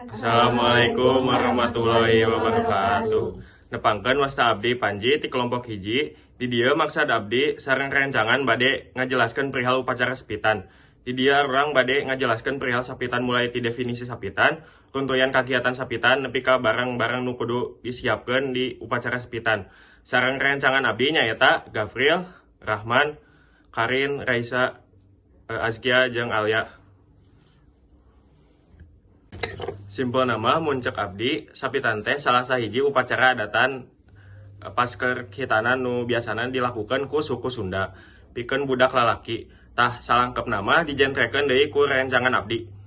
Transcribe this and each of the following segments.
Assalamualaikum warahmatullahi wabarakatuh. Nepangkeun wasta abdi Panji ti kelompok 1. Di dieu maksad abdi sareng rencangan bade ngajelaskeun perihal upacara sepitan. Di dieu urang bade ngajelaskeun perihal sapitan mulai ti definisi sapitan, runtuyan kagiatan sapitan nepi ka barang-barang nu kudu disiapkeun di upacara sepitan. Sareng rencangan abdi nyaeta Gavril, Rahman, Karin, Raisa, Azkia jeung Alya. Simpelna mah mun cek abdi, sapitan teh salah sahiji upacara adatan pasca khitanan nu biasana dilakukeun ku suku Sunda pikeun budak lalaki. Tah, salangkepna mah dijentrekeun deui ku rencangan abdi.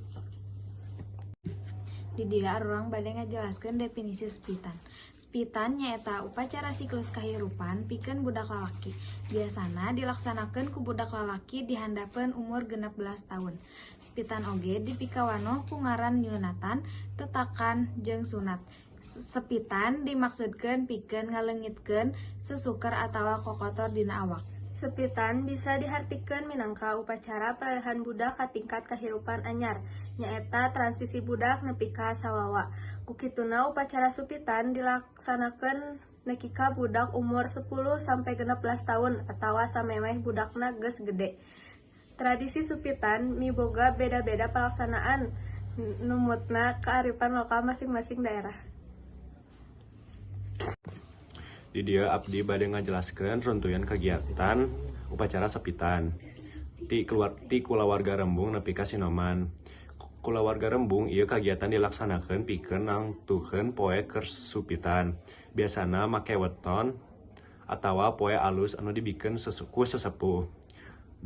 Di dieu urang bade ngajelaskeun definisi sepitan. Sepitan nyaeta upacara siklus kahirupan pikeun budak lalaki. Biasana dilaksanakeun ku budak lalaki di handapeun umur 16 tahun. Sepitan oge dipikawanoh ku ngaran nyunatan, tetakan, jeung sunat. Sepitan dimaksudkeun pikeun ngaleungitkeun sesuker atawa kokotor dina awak. Sepitan bisa dihartikeun minangka upacara peralihan budak ka tingkat kahirupan anyar, nyaeta transisi budak nepi ka sawawa. Ku kituna upacara supitan dilaksanakeun nepi ka budak umur 10 sampai 16 tahun atawa samemeh budakna geus gede. Tradisi supitan miboga beda-beda pelaksanaan numutna kearifan lokal masing-masing daerah. Di dieu abdi bade ngajelaskeun runtuyan kegiatan upacara sepitan. Ti keluar ti kulawarga rembung nepi ka sinoman. Kulawarga rembung ieu kagiatan dilaksanakeun pikeun nangtukeun poe keur supitan. Biasana make weton atawa poe alus anu dibikeun ku sesepuh.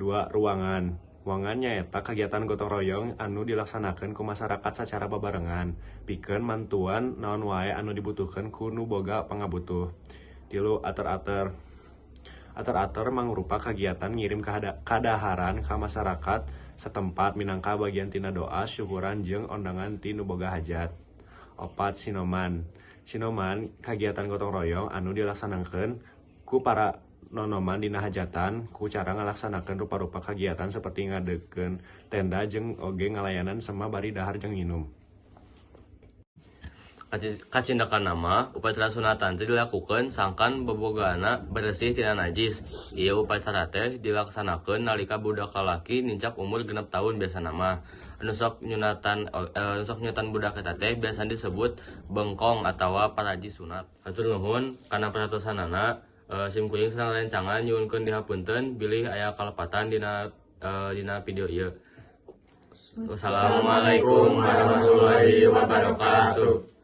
2, ruangan. Ruangan nyaeta kegiatan gotong royong anu dilaksanakeun ku masyarakat sacara babarengan pikeun mantuan naon wae anu dibutuhkeun ku nu boga pangabutuh. 3, ater-ater. Ater-ater mangrupa kegiatan ngirim kadaharan ka masyarakat setempat minangka bagian tina doa, syukuran jeung ondangan ti nu boga hajat. 4, sinoman. Sinoman kagiatan gotong royong anu dilaksanakeun ku para nonoman dina hajatan ku cara ngalaksanakeun rupa-rupa kagiatan seperti ngadekeun tenda jeung oge ngalayanan sema bari dahar jeung nginum. Kacindakan mah upacara sunatan teh dilakukeun sangkan bobogohanna beresih tina najis. Ieu upacara teh dilaksanakeun nalika budak lalaki nincak umur 6 tahun biasana mah. Anu sok nyunatan budak eta teh biasana disebut bengkong atawa paraji sunat. Hatur nuhun kana perhatosanana, sim kuring sareng rencangan nyuhunkeun dihapunten bilih aya kalepatan dina video ieu. Wassalamualaikum warahmatullahi wabarakatuh.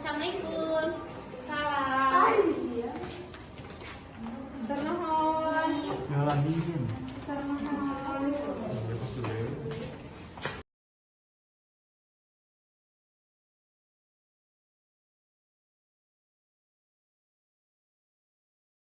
Assalamualaikum. Salam. Nuhun. Ngalahin.